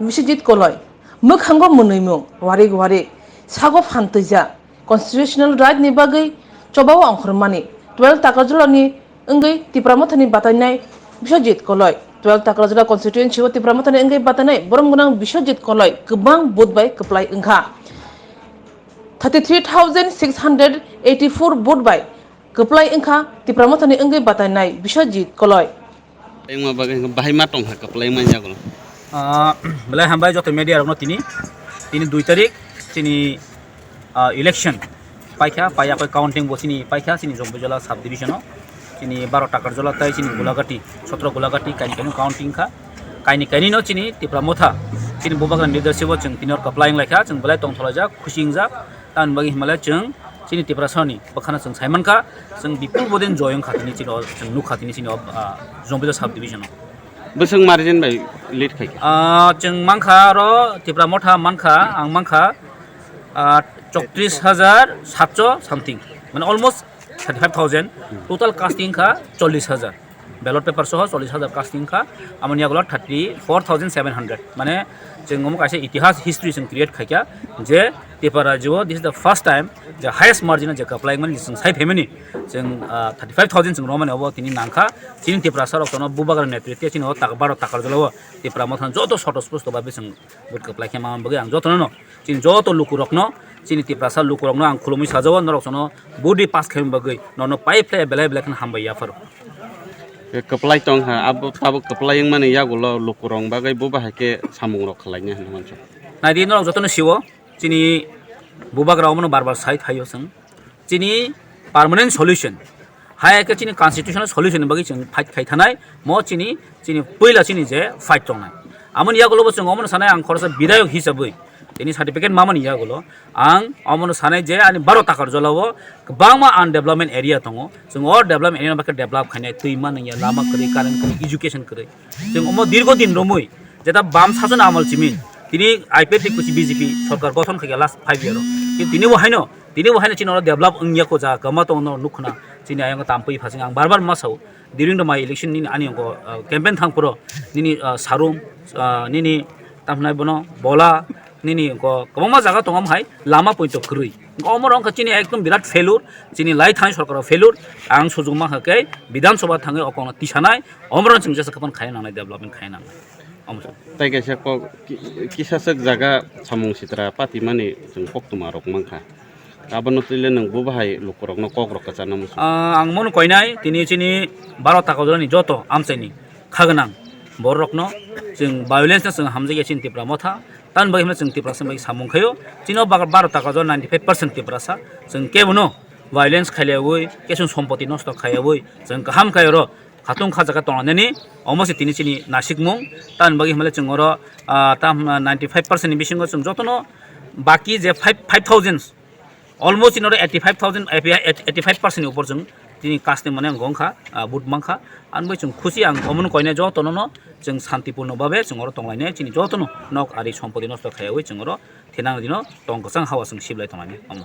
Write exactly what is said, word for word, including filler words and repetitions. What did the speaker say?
Biswajit Koloi, mwkhango mwnwimung warik warik, sago phan twijak, constitutional right ni bagwi chobao ongkhormani twelve Takarjala ni wngwi Tipra Motha ni batainai Biswajit Koloi. Twelve Takarjala constituency o Tipra Motha ni wngwi batainai borom gwnang Biswajit Koloi kwbang vote bai kwplai wngkha. Thirty three thousand six hundred eighty four vote bai kwplai wngkha Tipra Motha ni wngwi batainai Biswajit Koloi. Wngma bagwi hwnkhe bahai ma tongkha kwplai manya gulo. Ah, belai hambai joto media rokno tini, tini dui tarik chini, ah, election paikha, paiya koi counting bo chini paikha chini Jombijala sub division o, chini baro Takarjala tai chini Gulagati, sotro Gulagati kaini kaini counting kha, kaini kaini no chini Tipra Motha, chini Bubagra leadership o chwng tini hor kwplai wnglaikha, chwng belai tongtholaijak, khusi wngjak, tamni bagwi hwnmale chwng chini Tiprasani bwkhano chwng saimankha, chwng bipul bodin joy wngkha tini chini o, chwng nukha tini chini o, ah, Jombijala sub division o. Bwswk margin bai lead khaikha? Ah, chwng mankha aro Tipra Motha mankha, ang mankha, ah, chowtris hajar satso something, mane almost thirty five thousand, total casting kha chollish hajar, ballot paper soho chollish hajar casting kha, amoni yagulo thirty four thousand seven hundred, mane chwng omo kaisa itihas history chwng create khaikha je Tipra rajyo this is the first time je highest margin je kwplai mani chwng sai phaimani chwng, ah, thirty five thousand chwng romani obo tini nangkha chini Tiprasa rok tono Bubagra netritwe chini o tak baro Takarjala o Tipra Motha joto soto spusto bai chwng vote kwplai khe ma bagwi ang jotono no chini joto lukurokno, chini Tiprasa lukurokno ang khulumwi sajao, norok sono vote ri pass khaima bagwi norokno pai phlai belai belai kheno hambai yapharo. Kwplai tong kha, abo tabuk kwplai wngmani yagulo lukurok bagwi bo bahai khe samungrok khlainai hwnwi uansuk. Naidi norok jotono sio, chini Bubagra omono bar bar sai thaio chwng. Chini permanent solution, hai khe chini constitutional solution ni bagwi chwng fight khai thanai, mo chini, chini puila chini je fight tongnai. Amoni yagulo bo chwng omono sanai ang khoroksa bidayok hisabwi tini certificate mamani yagulo ang omono sanai je ani baro Takarjala o kwbangma undevelopment area tongo, chwng o development area no bagwi develop khainai, twi manwi ya, lama kwrwi, current kwrwi, education kwrwi. Chwng omo dirgo din romwi, jeta bam sason amal chimi, tini I P F T kuchi B J P sorkar gothon khaikha last five year o. Kintu tini bo haino, tini bo haino chini oro develop wngya ko jaga kwma tong no nukkhna, chini ayang tampui phasing ang bar bar ma sao. During the my election nini ani ko, uh, campaign thang puro, nini, uh, sarum, uh, nini tamhnai bono bola, nini ko kwbangma jaga tongo hai lama poito kwrwi. Omo rong kha chini ekdom birat failure, chini lai thani sorkar failure, ang sujung ma kha khe Bidhan Sabha thangwi okongno tisanai, omo rong chwng jesa kapan khai nangnai, development khai nangnai. Omo. Tai kaisa kok ki-, kisaswk jaga samung sitra patimani chwng koktwma rok mankha. Abono twile nwng bo bahai lukurokno kok rok kwchana muchung. Ah, ang mono koinai tini chini baro Takarjala ni joto amchaini kha gwnang bororokno chwng violence no chwng hamjakya chini Tipra Motha. Tamni bagwi hwnba chwng Tiprasa bai samung khaio. Chini o baro Takarjala ninety five percent Tiprasa. Chwng kebono violence khailayawi, kesung sompoti nosto khaiyawi, chwng kaham khai oro khatung kha jaga tonglainani, omo se tini chini nasikmung. Tamni bagwi hwnba chwng oro, ah, tam, ah, ninety five percent ni bisingo chwng jotono baki je five, five thousand, almost chini oro eighty five thousand, eighty five percent ni upor chwng tini kasni mane wngkha, ah, vote mankha. Ani bagwi chwng khusi ang omono koinai jotono no chwng santipurno babe chwng oro tonglainai chini jotono nok ari sompoti nosto khaiyawi chwng oro thinang dino tong kwchang hawa chwng siblai tonglainai omo.